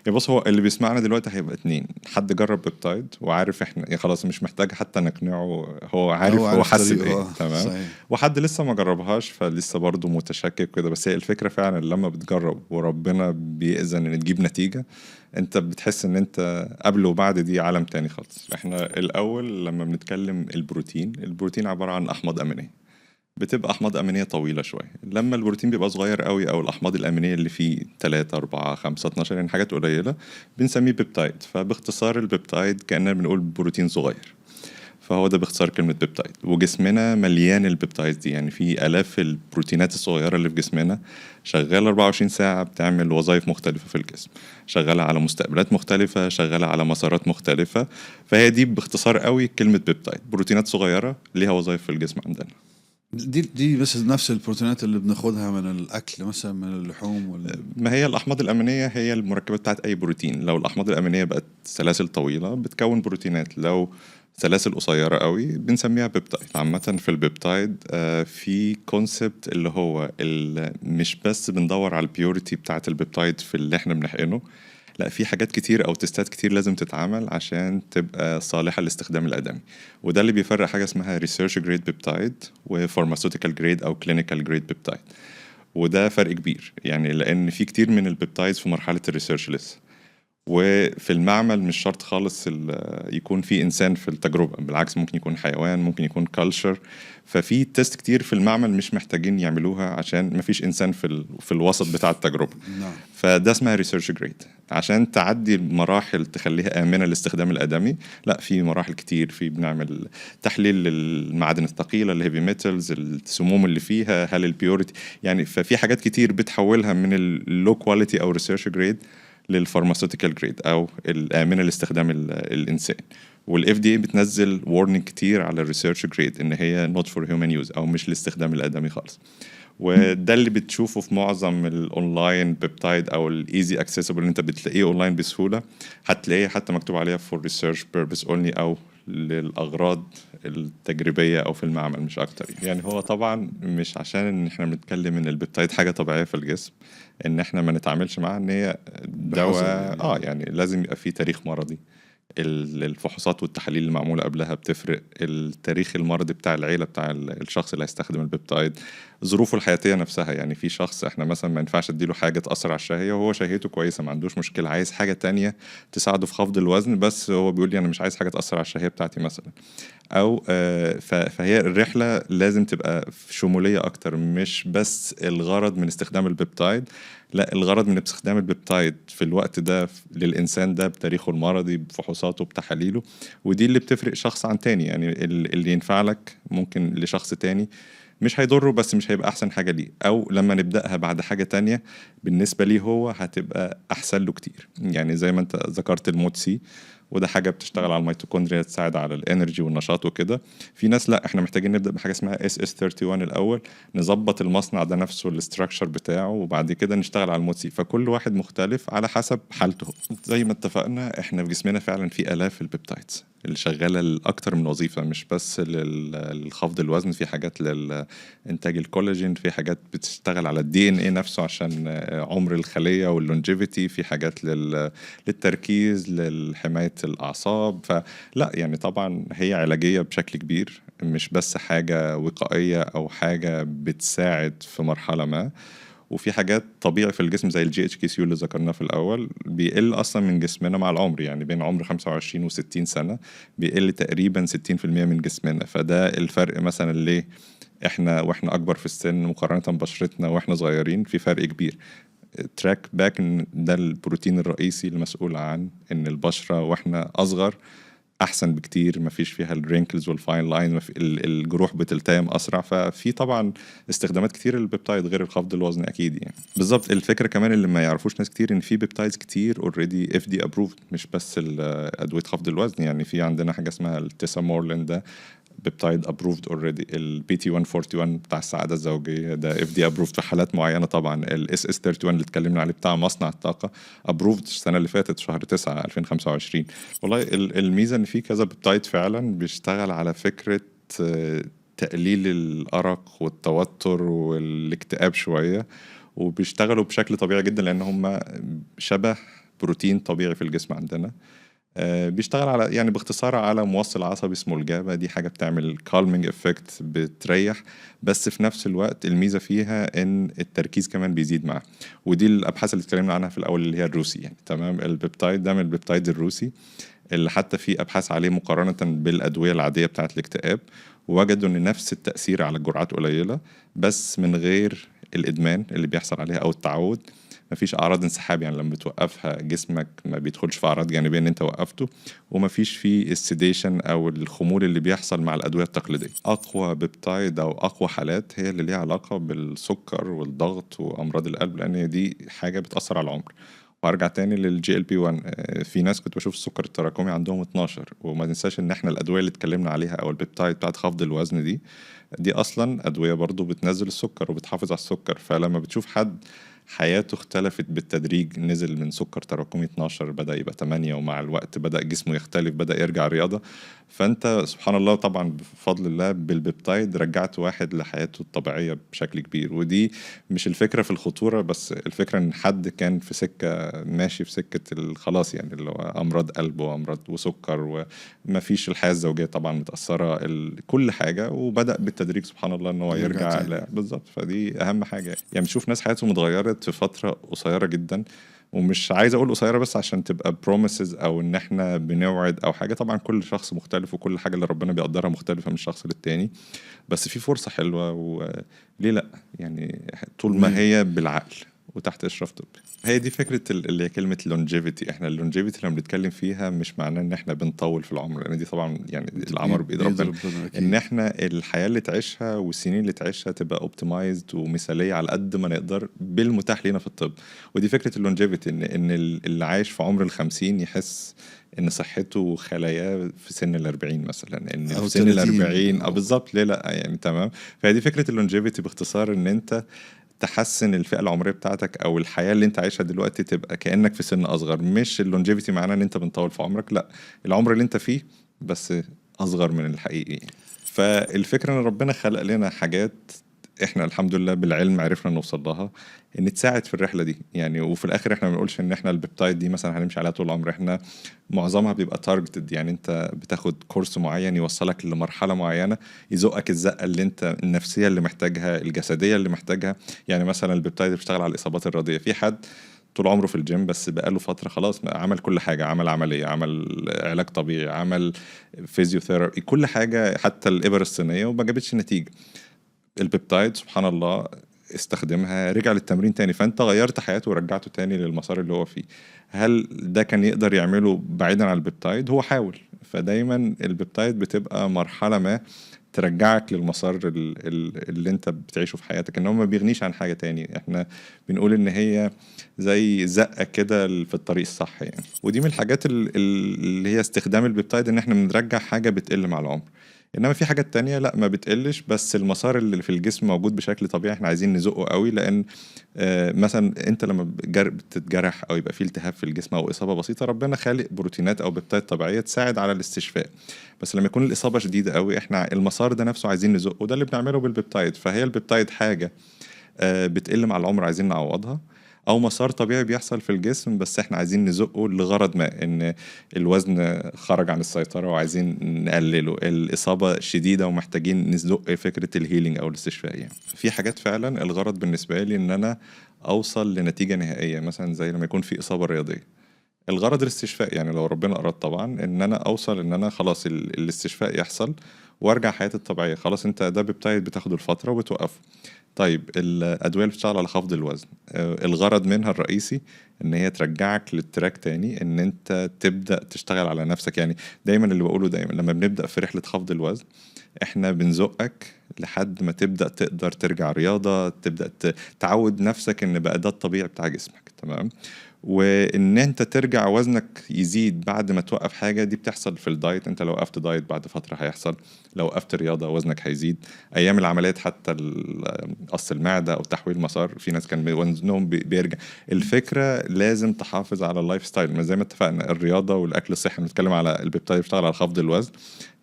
يا بص، هو اللي بيسمعنا دلوقتي هيبقى اتنين: حد جرب peptide وعارف احنا يعني خلاص مش محتاج حتى نقنعه، هو عارف هو هو عارف حس طريقه. بايه. آه، تمام. صحيح. وحد لسه ما جربهاش فلسه برضه متشكك كده. بس هي الفكرة فعلا لما بتجرب وربنا بيأذن ان تجيب نتيجه، انت بتحس ان انت قبل وبعد دي عالم تاني خالص. احنا الاول لما بنتكلم البروتين، البروتين عبارة عن احماض امينيه، بتبقى احماض امينيه طويلة شويه. لما البروتين بيبقى صغير قوي او الاحماض الامينية اللي فيه 3 4 5 12، يعني حاجات قليله، بنسميه peptide. فباختصار ال peptide كاننا بنقول بروتين صغير، فهو ده باختصار كلمة peptide. وجسمنا مليان ال peptides دي، يعني في آلاف البروتينات الصغيرة اللي في جسمنا شغالة 24 ساعة، بتعمل وظائف مختلفة في الجسم، شغالة على مستقبلات مختلفة، شغالة على مسارات مختلفة. فهي دي باختصار قوي كلمة peptide، بروتينات صغيرة ليها وظائف في الجسم عندنا. دي بس نفس البروتينات اللي بناخدها من الاكل مثلا، من اللحوم ولا؟ ما هي الاحماض الامينية هي المركبات بتاعت اي بروتين. لو الاحماض الامينية بقت سلاسل طويلة بتكون بروتينات، لو سلاسل قصيرة قوي بنسميها peptide. عامة في ال peptide في concept اللي هو مش بس بندور على ال purity بتاعت ال peptide في اللي احنا بنحقنه، لا، في حاجات كتير او test ات كتير لازم تتعمل عشان تبقى صالحه للاستخدام الادمي. وده اللي بيفرق حاجة اسمها research grade peptide و pharmaceutical grade او clinical grade peptide. وده فرق كبير يعني، لان في كتير من ال peptides في مرحلة ال research لسه، وفي المعمل مش شرط خالص يكون في انسان في التجربه، بالعكس ممكن يكون حيوان، ممكن يكون culture. ففي test كتير في المعمل مش محتاجين يعملوها عشان مفيش انسان في الوسط بتاع التجربه. فده اسمها research grade. عشان تعدي المراحل تخليها امنه للاستخدام الادمي، لا، في مراحل كتير. في بنعمل تحليل للمعادن الثقيله، ال heavy metals، السموم اللي فيها، هل ال purity يعني. ففي حاجات كتير بتحولها من ال low quality او research grade لل pharmaceutical grade او الامنة لاستخدام الانسان. وال FDA بتنزل warning كتير على ال research grade ان هي not for human use او مش لاستخدام الادمي خالص. وده اللي بتشوفه في معظم ال online peptide او ال easy accessible اللي انت بتلاقيه اونلاين بسهوله، هتلاقيه حتى مكتوب عليها for research purpose only او للاغراض التجريبية او في المعمل مش اكتر. يعني هو طبعا مش عشان ان احنا بنتكلم ان ال peptide حاجة طبيعية في الجسم ان احنا ما نتعاملش معاها ان هي دواء. يعني. اه، يعني لازم يبقى في تاريخ مرضي، الفحوصات والتحاليل المعمولة قبلها بتفرق، التاريخ المرضي بتاع العيلة بتاع الشخص اللي هيستخدم ال peptide، ظروفه الحياتية نفسها. يعني في شخص احنا مثلا ما ينفعش اديله حاجة تأثر على الشهية وهو شهيته كويسة ما عندوش مشكلة، عايز حاجة تانية تساعده في خفض الوزن، بس هو بيقول لي انا مش عايز حاجة تأثر على الشهية بتاعتي مثلا. او فهي الرحلة لازم تبقى شمولية اكتر، مش بس الغرض من استخدام ال peptide، لا، الغرض من استخدام ال peptide في الوقت ده للإنسان ده بتاريخه المرضي، بفحوصاته، بتحاليله. ودي اللي بتفرق شخص عن تاني. يعني اللي ينفع لك ممكن لشخص تاني مش هيضره بس مش هيبقى أحسن حاجة ليه، أو لما نبدأها بعد حاجة تانية بالنسبة ليه هو هتبقى أحسن له كتير. يعني زي ما أنت ذكرت ال MOTS-c، وده حاجة بتشتغل على الميتوكوندريا تساعد على ال energy والنشاط وكده. في ناس لا، احنا محتاجين نبدا بحاجة اسمها SS 31 الاول، نظبط المصنع ده نفسه، ال structure بتاعه، وبعد كده نشتغل على ال MOTS-c. فكل واحد مختلف على حسب حالته. زي ما اتفقنا، احنا في جسمنا فعلا في الاف ال peptides اللي شغالة لاكتر من وظيفه، مش بس للخفض الوزن. في حاجات لانتاج الكولاجين، في حاجات بتشتغل على ال DNA نفسه عشان عمر الخلية وال longevity، في حاجات للتركيز، لحماية الاعصاب. فلا، يعني طبعا هي علاجية بشكل كبير، مش بس حاجة وقائيه او حاجة بتساعد في مرحلة ما. وفي حاجات طبيعي في الجسم زي ال GHK-Cu اللي ذكرناه في الاول، بيقل اصلا من جسمنا مع العمر، يعني بين عمر 25 و60 سنة بيقل تقريبا 60% من جسمنا. فده الفرق مثلا ليه احنا واحنا اكبر في السن مقارنة بشرتنا واحنا صغيرين في فرق كبير. track back ان ده البروتين الرئيسي المسؤول عن ان البشرة واحنا اصغر احسن بكتير، ما فيش فيها ال wrinkles وال fine line، الجروح بتلتئم اسرع. ففي طبعا استخدامات كتير لل peptide غير الخفض الوزن اكيد. يعني بالظبط الفكرة كمان اللي ما يعرفوش ناس كتير ان في peptides كتير already FDA approved، مش بس ادوية خفض الوزن. يعني في عندنا حاجة اسمها ال tesamorelin، ده peptide approved already. ال PT 141 بتاع السعادة الزوجية ده FDA approved في حالات معينة طبعا. ال SS 31 اللي اتكلمنا عليه بتاع مصنع الطاقة approved السنة اللي فاتت شهر 9 2025. والله الميزة ان في كذا peptide فعلا بيشتغل على فكرة تقليل الارق والتوتر والاكتئاب شويه، وبيشتغلوا بشكل طبيعي جدا لان هم شبه بروتين طبيعي في الجسم عندنا. بيشتغل على، يعني باختصار، على موصل عصبي اسمه ال GABA. دي حاجة بتعمل calming effect، بتريح، بس في نفس الوقت الميزة فيها ان التركيز كمان بيزيد معاه. ودي الابحاث اللي اتكلمنا عنها في الاول اللي هي الروسي يعني، تمام. ال peptide ده من ال peptide الروسي اللي حتى في ابحاث عليه مقارنة بالادوية العادية بتاعه الاكتئاب، وجدوا ان نفس التاثير على جرعات قليله بس من غير الادمان اللي بيحصل عليها او التعود. مفيش اعراض انسحاب، يعني لما بتوقفها جسمك ما بيدخلش في اعراض جانبيه ان انت وقفته، ومفيش فيه ال sedation او الخمول اللي بيحصل مع الادوية التقليديه. اقوى peptide او اقوى حالات هي اللي ليها علاقة بالسكر والضغط وامراض القلب، لان دي حاجة بتاثر على العمر. وارجع تاني لل GLP 1، في ناس كنت بشوف السكر التراكمي عندهم 12. وما ننساش ان احنا الادوية اللي اتكلمنا عليها او ال peptide بتاعت خفض الوزن دي اصلا ادوية برضو بتنزل السكر وبتحافظ على السكر. فلما بتشوف حد حياته اختلفت بالتدريج، نزل من سكر تراكمي 12 بدأ يبقى 8، ومع الوقت بدأ جسمه يختلف، بدأ يرجع رياضة. فأنت سبحان الله طبعا بفضل الله بال peptide رجعت واحد لحياته الطبيعية بشكل كبير. ودي مش الفكرة في الخطورة، بس الفكرة ان حد كان في سكة، ماشي في سكة الخلاص، يعني اللي هو أمراض قلب وأمراض وسكر وما فيش، الحياة الزوجية طبعا متأثرة، كل حاجة، وبدأ بالتدريج سبحان الله ان هو يرجع يرجع. بالظبط، فدي أهم حاجة. يعني بنشوف ناس حياتهم اتغيرت في فترة قصيرة جدا، ومش عايز اقول قصيرة بس عشان تبقى promises او ان احنا بنوعد او حاجه، طبعا كل شخص مختلف وكل حاجة اللي ربنا بيقدرها مختلفة من شخص للتاني، بس في فرصة حلوة وليه لا يعني، طول ما هي بالعقل وتحت اشراف طبي. هي دي فكرة اللي هي كلمة longevity. احنا ال longevity لما بنتكلم فيها مش معناه ان احنا بنطول في العمر، لان دي طبعا يعني العمر بايد ربنا، ان احنا الحياة اللي تعيشها والسنين اللي تعيشها تبقى optimized ومثاليه على قد ما نقدر بالمتاح لينا في الطب. ودي فكرة ال longevity، ان اللي عايش في عمر ال50 يحس ان صحته وخلاياه في سن ال40 مثلا، ان في سن ال40 بالظبط، ليه لا يعني، تمام. فهي دي فكرة ال longevity باختصار، ان انت تحسن الفئة العمرية بتاعتك او الحياة اللي انت عايشها دلوقتي تبقى كانك في سن اصغر. مش ال longevity معناه ان انت بنطول في عمرك، لا، العمر اللي انت فيه بس اصغر من الحقيقي. فالفكرة ان ربنا خلق لنا حاجات احنا الحمد لله بالعلم عرفنا نوصل لها ان تساعد في الرحلة دي يعني. وفي الاخر احنا ما بنقولش ان احنا ال peptide دي مثلا هنمشي عليها طول العمر، احنا معظمها بيبقى targeted، يعني انت بتاخد course معين يوصلك لمرحلة معينه، يزقك الزقه اللي انت النفسية اللي محتاجها، الجسدية اللي محتاجها. يعني مثلا ال peptide بيشتغل على الاصابات الرياضيه، في حد طول عمره في الجيم بس بقاله فترة خلاص عمل كل حاجه، عمل عمليه، عمل علاج طبيعي، عمل physiotherapy، كل حاجة حتى الابر الصينيه، وما جابتش نتيجه. ال peptide سبحان الله استخدمها، رجع للتمرين تاني، فانت غيرت حياته ورجعته تاني للمسار اللي هو فيه. هل ده كان يقدر يعمله بعيدا عن ال peptide؟ هو حاول. فدايما ال peptide بتبقى مرحلة ما ترجعك للمسار اللي انت بتعيشه في حياتك، ان هو ما بيغنيش عن حاجة تاني. احنا بنقول ان هي زي زقة كده في الطريق الصح يعني. ودي من الحاجات اللي هي استخدام ال peptide، ان احنا بنرجع حاجة بتقل مع العمر. انما في حاجات تانية لا ما بتقلش، بس المسار اللي في الجسم موجود بشكل طبيعي احنا عايزين نزقه قوي. لان مثلا انت لما بتتجرح او يبقى في التهاب في الجسم او اصابه بسيطه، ربنا خالق بروتينات او peptide طبيعية تساعد على الاستشفاء. بس لما يكون الاصابة شديدة قوي، احنا المسار ده نفسه عايزين نزقه، وده اللي بنعمله بال peptide. فهي ال peptide حاجة بتقل مع العمر عايزين نعوضها، او مسار طبيعي بيحصل في الجسم بس احنا عايزين نزقه لغرض ما، ان الوزن خرج عن السيطرة وعايزين نقلله، الاصابة شديدة ومحتاجين نزق فكرة ال healing او الاستشفاء يعني. في حاجات فعلا الغرض بالنسبة لي ان انا اوصل لنتيجة نهائيه، مثلا زي لما يكون في اصابه رياضية، الغرض الاستشفاء، يعني لو ربنا اراد طبعا ان انا اوصل ان انا خلاص الاستشفاء يحصل وارجع حياتي الطبيعيه. خلاص انت ده peptide بتاخده لفترة وبتوقفه. طيب الادوية اللي بتشتغل على خفض الوزن، الغرض منها الرئيسي ان هي ترجعك لل track تاني، ان انت تبدا تشتغل على نفسك. يعني دايما اللي بقوله دايما لما بنبدا في رحله خفض الوزن، احنا بنزقك لحد ما تبدا تقدر ترجع رياضه، تبدا تعود نفسك ان بقى ده الطبيعي بتاع جسمك، تمام. وان انت ترجع وزنك يزيد بعد ما توقف حاجه، دي بتحصل في ال diet. انت لو وقفت diet بعد فترة هيحصل، لو وقفت رياضة وزنك هيزيد. ايام العمليات حتى قص المعدة او تحويل مسار، في ناس كان وزنهم بيرجع. الفكرة لازم تحافظ على ال lifestyle، ما زي ما اتفقنا الرياضة والاكل الصحي. بنتكلم على ال peptide بيشتغل على خفض الوزن،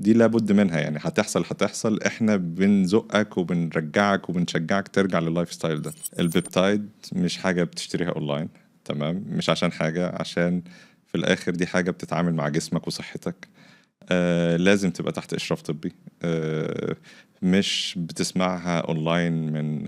دي لابد منها يعني، هتحصل. احنا بنزقك وبنرجعك وبنشجعك ترجع لل lifestyle ده. ال peptide مش حاجة بتشتريها اونلاين، تمام. تمام، مش عشان حاجة، عشان في الآخر دي حاجة بتتعامل مع جسمك وصحتك. لازم تبقى تحت إشراف طبي. مش بتسمعها اونلاين من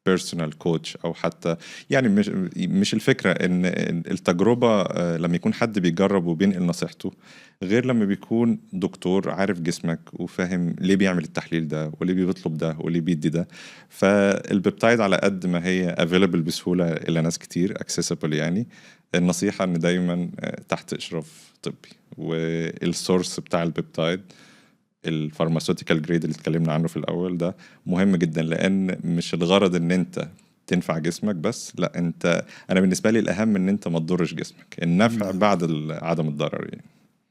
personal coach او حتى، يعني مش الفكرة ان التجربة لما يكون حد بيجرب وبينقل نصيحته غير لما بيكون دكتور عارف جسمك وفاهم ليه بيعمل التحليل ده وليه بيطلب ده وليه بيدي ده. فال peptide على قد ما هي available بسهولة الى ناس كتير، accessible يعني، النصيحة ان دايما تحت اشراف طبي، وال source بتاع ال peptide ال pharmaceutical grade اللي اتكلمنا عنه في الاول ده مهم جدا، لان مش الغرض ان انت تنفع جسمك بس، لا، انت انا بالنسبة لي الاهم ان انت ما تضرش جسمك، النفع بعد عدم الضرر يعني.